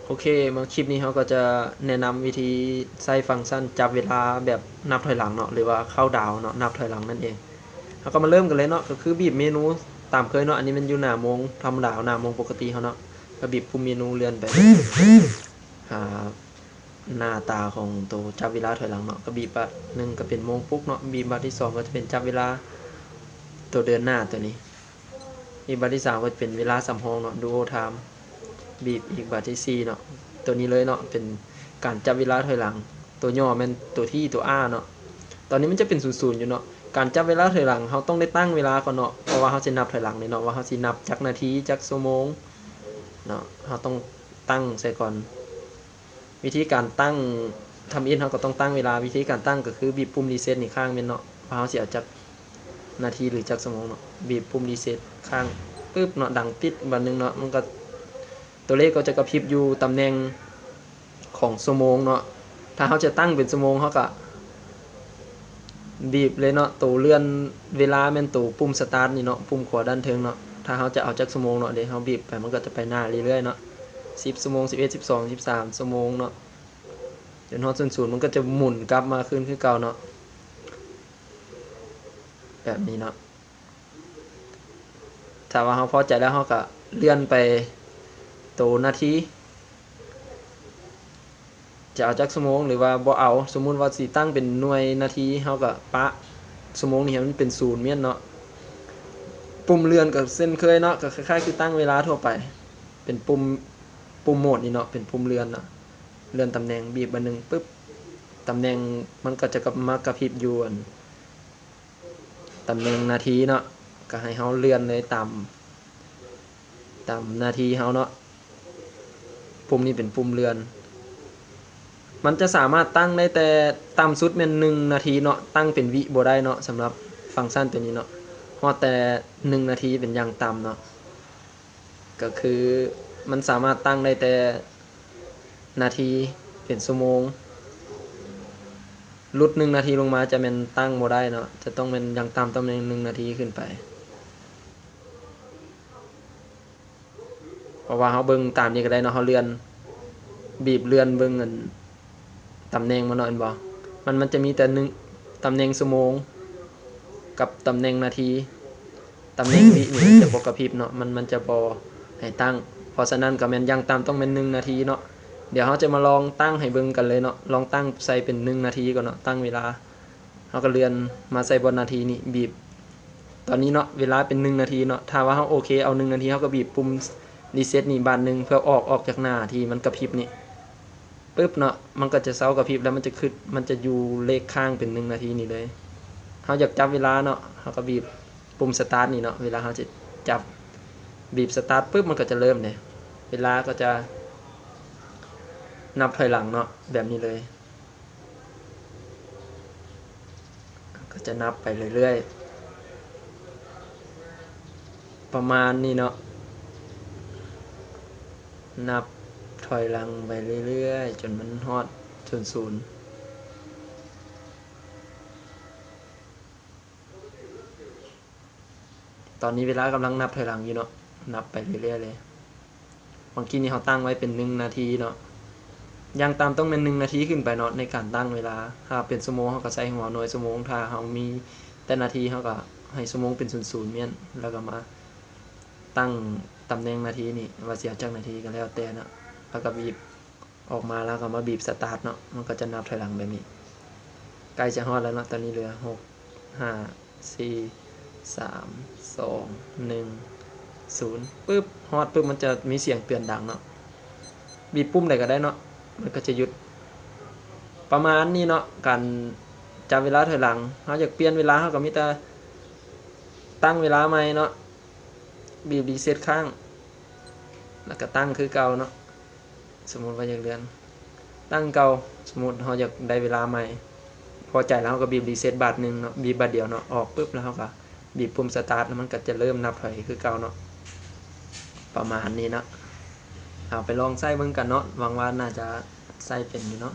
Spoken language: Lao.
ໂອເຄ ມາຄລິບນີ້ເຮົາກໍຈະແນະນຳວິທີໃຊ້ຟັງຊັນຈັບເວລາແບບນັບຖອຍຫຼັງເນາະ ຫຼືວ່າເຄົາດາວເນາະ ນັບຖອຍຫຼັງນັ້ນເອງ. ເຮົາກໍມາເລີ່ມກັນເລີຍເນາະ ກໍຄືບີບເມນູຕາມເຄີຍເນາະ. ອັນນີ້ແມ່ນຢູ່ໜ້າໂມງທຳມະດາ ໜ້າໂມງປົກກະຕິເຮົາເນາະ ກໍບີບປຸ່ມເມນູເລື່ອນໄປຫາໜ້າຕາຂອງໂຕຈັບເວລາຖອຍຫຼັງເນາະ ກໍບີບບາດໜຶ່ງກໍເປັນໂມງປຸກເນາະ ບີບບາດທີສອງກໍຈະເປັນຈັບເວລາໂຕເດີນໜ້າໂຕນີ້. ອີກບາດທີສາມກໍຈະເປັນເວລາສຳຮອງເນາະ Dual Time ບີບອີກບາດທີສີ່ເນາະ ໂຕນີ້ເລີຍເນາະ ເປັນການຈັບເວລາຖອຍຫຼັງ ໂຕຫຍໍ້ແມ່ນໂຕ T ໂຕ R ເນາະ. ຕອນນີ້ມັນຈະເປັນສູນສູນຢູ່ເນາະ ການຈັບເວລາຖອຍຫຼັງເຮົາຕ້ອງໄດ້ຕັ້ງເວລາກ່ອນເນາະ ເພາະວ່າເຮົາຊິນັບຖອຍຫຼັງເດ້ເນາະ ວ່າເຮົາຊິນັບຈັກນາທີ ຈັກຊົ່ວໂມງເນາະ ເຮົາຕ້ອງຕັ້ງໃສ່ກ່ອນ. ວິທີການຕັ້ງທຳອິດເຮົາກໍຕ້ອງຕັ້ງເວລາ ວິທີການຕັ້ງກໍຄືບີບປຸ່ມ Reset ນີ້ຄ້າງແມ່ນເນາະ ວ່າເຮົາຊິເອົາຈັກນາທີ ຫຼື ຈັກຊົ່ວໂມງເນາະ ບີບປຸ່ມ Reset ຄ້າງປຶບເນາະ ດັງຕິດບາດໜຶ່ງເນາະ ມັນກໍ ຕົວເລກກໍຈະກະພິບຢູ່ຕຳແໜ່ງຂອງຊົ່ວໂມງເນາະ. ຖ້າເຮົາຈະຕັ້ງເປັນຊົ່ວໂມງ ເຮົາກະບີບເລີຍເນາະ ໂຕເລື່ອນເວລາແມ່ນໂຕປຸ່ມ Start ນີ້ເນາະ ປຸ່ມຂວາດ້ານເທິງເນາະ. ຖ້າເຮົາຈະເອົາຈັກຊົ່ວໂມງເນາະ ເດ ເຮົາບີບໄປ ມັນກໍຈະໄປໜ້າເລື້ອຍໆເນາະ ສິບຊົ່ວໂມງ ສິບເອັດ ສິບສອງ ສິບສາມຊົ່ວໂມງເນາະ ຈົນຮອດສູນສູນ ມັນກໍຈະໝູນກັບມາຄືນຄືເກົ່າເນາະ ແບບນີ້ເນາະ. ຖ້າວ່າເຮົາພໍໃຈແລ້ວ ເຮົາກໍເລື່ອນໄປໂຕນາທີ ຈະເອົາຈັກຊົ່ວໂມງ ຫຼືວ່າບໍ່ເອົາ. ສົມມຸດວ່າຊິຕັ້ງເປັນໜ່ວຍນາທີ ເຮົາກໍປະຊົ່ວໂມງນີ້ໃຫ້ມັນເປັນສູນແມ່ນເນາະ. ປຸ່ມເລື່ອນກໍເຊັ່ນເຄີຍເນາະ ກໍຄ້າຍໆຄືຕັ້ງເວລາທົ່ວໄປ ເປັນປຸ່ມ ປຸ່ມໂໝດນີ້ເນາະ ເປັນປຸ່ມເລື່ອນເນາະ ເລື່ອນຕຳແໜ່ງ ບີບບາດໜຶ່ງປຶບ ຕຳແໜ່ງມັນກໍຈະກັບມາກະພິບຢູ່ອັນ ຕຳແໜ່ງນາທີເນາະ ກໍໃຫ້ເຮົາເລື່ອນເລີຍຕາມ ຕາມນາທີເຮົາເນາະ. ປຸ່ມນີ້ເປັນປຸ່ມເລື່ອນ ມັນຈະສາມາດຕັ້ງໄດ້ແຕ່ຕ່ຳສຸດແມ່ນໜຶ່ງນາທີເນາະ ຕັ້ງເປັນວິບໍ່ໄດ້ເນາະ ສຳລັບຟັງຊັນໂຕນີ້ເນາະ ຮອດແຕ່ໜຶ່ງນາທີເປັນຢ່າງຕ່ຳເນາະ. ກໍຄືມັນສາມາດຕັ້ງໄດ້ແຕ່ນາທີເປັນຊົ່ວໂມງ ຫຼຸດໜຶ່ງນາທີລົງມາຈະແມ່ນຕັ້ງບໍ່ໄດ້ເນາະ ຈະຕ້ອງແມ່ນຢ່າງຕ່ຳຕ້ອງແມ່ນໜຶ່ງນາທີຂຶ້ນໄປ. ເພາະວ່າເຮົາເບິ່ງຕາມນີ້ກໍໄດ້ເນາະ ເຮົາເລື່ອນ ບີບເລື່ອນເບິ່ງອັນ ຕຳແໜ່ງມັນເນາະ ເຫັນບໍ່? ມັນ ມັນຈະມີແຕ່ໜຶ່ງ ຕຳແໜ່ງຊົ່ວໂມງ ກັບຕຳແໜ່ງນາທີ ຕຳແໜ່ງວິນີ້ມັນຈະບໍ່ກະພິບເນາະ ມັນ ມັນຈະບໍ່ໃຫ້ຕັ້ງ. ເພາະສະນັ້ນກໍແມ່ນຢ່າງຕ່ຳຕ້ອງແມ່ນໜຶ່ງນາທີເນາະ. ດຽວເຮົາຈະມາລອງຕັ້ງໃຫ້ເບິ່ງກັນເລີຍເນາະ ລອງຕັ້ງໃສ່ເປັນໜຶ່ງນາທີກ່ອນເນາະ ຕັ້ງເວລາ. ເຮົາກໍເລື່ອນມາໃສ່ບ່ອນນາທີນີ້ ບີບ ຕອນນີ້ເນາະ ເວລາເປັນໜຶ່ງນາທີເນາະ. ຖ້າວ່າເຮົາໂອເຄເອົາໜຶ່ງນາທີ ເຮົາກໍບີບປຸ່ມ Reset ນີ້ບາດໜຶ່ງ ເພື່ອອອກ ອອກຈາກໜ້າທີ່ມັນກະພິບນີ້ ປຶບເນາະ ມັນກໍຈະເຊົາກະພິບ ແລ້ວມັນຈະຂຶ້ນ ມັນຈະຢູ່ເລກຄ້າງເປັນໜຶ່ງນາທີນີ້ເລີຍ. ເຮົາຢາກຈັບເວລາເນາະ ເຮົາກໍບີບປຸ່ມ Start ນີ້ເນາະ ເວລາເຮົາຈະຈັບ ບີບ Start ປຶບ ມັນກໍຈະເລີ່ມເດ້ ເວລາກໍຈະນັບຖອຍຫຼັງເນາະ ແບບນີ້ເລີຍ. ກໍຈະນັບໄປເລື້ອຍໆ ປະມານນີ້ເນາະ ນັບຖອຍຫຼັງໄປເລື້ອຍໆ ຈົນມັນຮອດສູນສູນ. ຕອນນີ້ເວລາກຳລັງນັບຖອຍຫຼັງຢູ່ເນາະ ນັບໄປເລື້ອຍໆເລີຍ. ບາງທີນີ້ເຮົາຕັ້ງໄວ້ເປັນໜຶ່ງນາທີເນາະ ຢ່າງຕ່ຳຕ້ອງແມ່ນໜຶ່ງນາທີຂຶ້ນໄປເນາະ ໃນການຕັ້ງເວລາ. ຖ້າເປັນຊົ່ວໂມງ ເຮົາກໍໃສ່ຫົວໜ່ວຍຊົ່ວໂມງ. ຖ້າເຮົາມີແຕ່ນາທີ ເຮົາກໍໃຫ້ຊົ່ວໂມງເປັນສູນສູນແມ່ນ ແລ້ວກໍມາຕັ້ງຕຳແໜ່ງນາທີນີ້ ວ່າຊິເອົາຈັກນາທີກໍແລ້ວແຕ່ເນາະ ແລ້ວກໍບີບ ອອກມາແລ້ວກໍມາບີບ Start ເນາະ ມັນກໍຈະນັບຖອຍຫຼັງແບບນີ້. ໃກ້ຈະຮອດແລ້ວເນາະ ຕອນນີ້ເຫຼືອ ຫົກ ຫ້າ ສີ່ ສາມ ສອງ ໜຶ່ງ ສູນ ປຶບ ຮອດປຶບ ມັນຈະມີສຽງເຕືອນດັງເນາະ. ບີບປຸ່ມໃດກໍໄດ້ເນາະ ມັນກໍຈະຢຸດ. ປະມານນີ້ເນາະ ການຈັບເວລາຖອຍຫຼັງ. ເຮົາຢາກປ່ຽນເວລາ ເຮົາກໍມີແຕ່ຕັ້ງເວລາໃໝ່ເນາະ ບີບ Reset ຄ້າງ ແລ້ວກໍຕັ້ງຄືເກົ່າເນາະ. ສົມມຸດວ່າຢາກເລື່ອນຕັ້ງເກົ່າ ສົມມຸດເຮົາຢາກໄດ້ເວລາໃໝ່ ພໍໃຈແລ້ວເຮົາກໍບີບ Reset ບາດໜຶ່ງເນາະ ບີບບາດດຽວເນາະ ອອກປຶບ ແລ້ວເຮົາກໍບີບປຸ່ມ Start ແລ້ວມັນກໍຈະເລີ່ມນັບຖອຍຄືເກົ່າເນາະ. ປະມານນີ້ເນາະ ເຮົາໄປລອງໃຊ້ເບິ່ງກັນເນາະ ຫວັງວ່າໜ້າຈະໃຊ້ເປັນຢູ່ເນາະ.